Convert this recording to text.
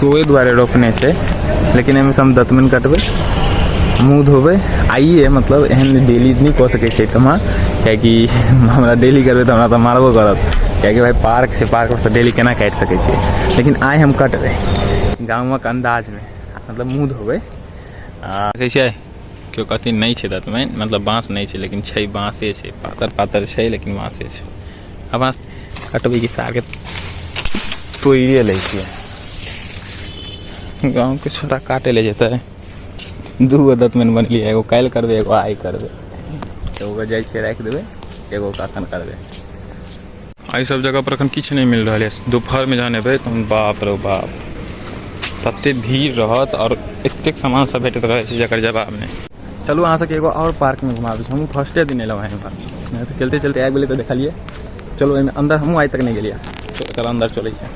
ओहि दुआरे रोपने छै, लेकिन एहिमे से हम दतमनि कटबै, मुँह धोबै आइए। मतलब एहन डेली नहि कऽ सकै छै एहिठमा, किएकि हमरा डेली करबै तऽ हमरा तऽ मारबो करत, किएकि भाइ पार्क छै, पार्कमे से डेली केना काटि सकै छियै? लेकिन आइ हम कटबै गामक अन्दाजमे, मतलब मुँह धोबै। आ देखै छियै, केओ कहथिन नहि छै दतमनि, मतलब बाँस नहि छै, लेकिन छै, बाँसे छै। पातर पातर छै, लेकिन बाँसे छै। आ बाँस कटबै कि सारके तोड़िए लै छियै। गाँवके छोटा काटे ले जेतै। दूगो दतमनि बनेलियै, एगो काल्हि करबै, एगो आइ करबै। एगो जाइ छियै राखि देबै, एगो कखन करबै। एहि सब जगह पर एखन किछु नहि मिल रहल यऽ। दुपहरमे जहन एबै तहन बाप रे बाप, तते भीड़ रहत आओर एतेक सामान सब भेटैत रहै छै जकर जवाब नहि। चलू, अहाँ सबके एगो आओर पार्कमे घुमाबै छी। हमहूँ फर्स्टे दिन एलहुँ हँ एम्हर, चलते चलते आबि गेलियै तऽ देखलियै। चलू, एहिमे अन्दर हमहूँ आइ तक नहि गेलियै, एकर अन्दर चलै छै।